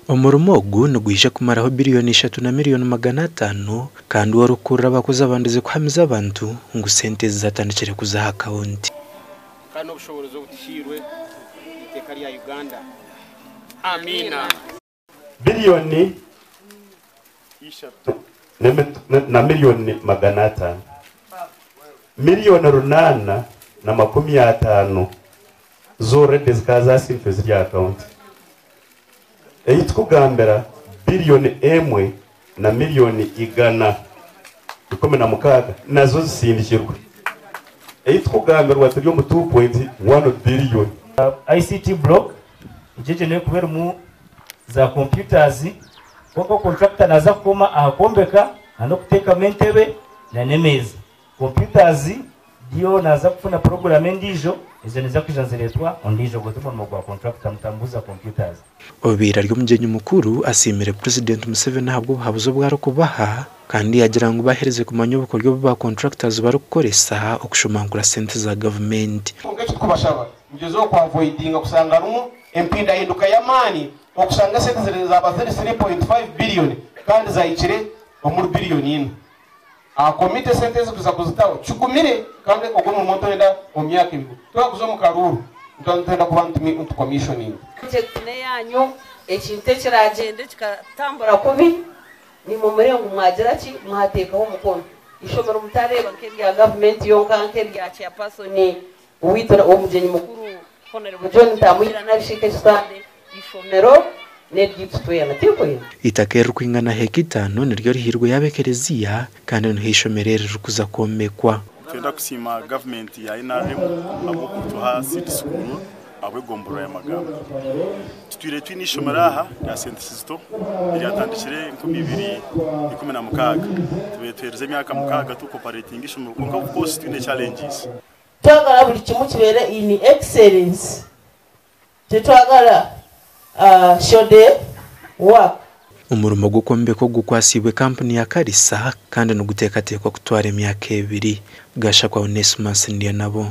Omurimo ogu nigwija kumaraho biriyoni 3 na miliyoni 500 kandi orikukurira abakozi abandize kuhamiza abantu ngu sente ezi zatandikire kuza aha akawunti. Kandi n'obushoboorozi obutuhairwe eiteeka rya Uganda. Amiina. Biliyoni 3 na miliyoni 500. Miliyoni 850 zo already zikaba zasindikirwe ziri aha akawunti. Ei tukugambira biliyoni 1 na miliyoni 116 nazo zisindikirwe. Ei tukugambirwa turi omu 2.1 biliyoni. ICT block egyo kuba erimu za computers, kwonka contractor naza kukoma aha kwombeka n'okuteekamu entebe n'emeeza. Computers dio naza kufuna program endiijo ezo niza kwija nizireetwa ondiijo gwe omurimo gwa contractor mutambuza computers. Obaire ari omugyenyi mukuru asiimire Purezidenti Museveni ahabw'obuhabuzi obu arikubaha kandi yagira ngu baaherize kumanya obukoryo obu ba contractors barikukoresa okushomankura sente za gavumenti. Kwonka eki turikubashaba mugyezeho kwavoidinga kusanga harimu empindahinduka y'amaani okusanga esente ziri zaaba ziri 3.5 biliyoni kandi zahikire omuri biliyoni 4. Aha komite esente ezi kuza kuzitaho kigumire kandi ogwo omurimo nitwenda omu myaka 2 twakuza omu karuuru nitwenda kuba nitukomishoninga. Project neyanyu, ekintu ekiragyenda kikatambura kubi nimumure ngu mwagira ki mwateekaho omukono. Ishomero mutareeba nk'erya gavumenti yonka nk'erya chairperson owaitu omugyenyi mukuru Honorable John Ntamuhira nari Ekisande, ishomero n'eryaitu twena tikwena. Eitaka eririkwingana heka 5 niryo rihirwe yaaba ekereziya kandi niho eishomero eri ririkuza kwombekwa. Twenda kusiima gavumenti ya NRM ahabw'okutuha seed school ahabw'egomborora ya Magamba. Tutwire twine ishomero aha rya St Kizito eryatandikire 2016. Tubaire tuheerize emyaka 6 tukooperatinga ishomero kwonka of course twine challenges. Twagala buli kimu kibeere in excellence. Tetwagala shoddy work. Omurimo gw'okwombeka ogu gukwasiibwe kampuni ya Karisa kandi niguteekateekwa kutwara emyaka 2. Gashakwa Onesmus Ndyanabo.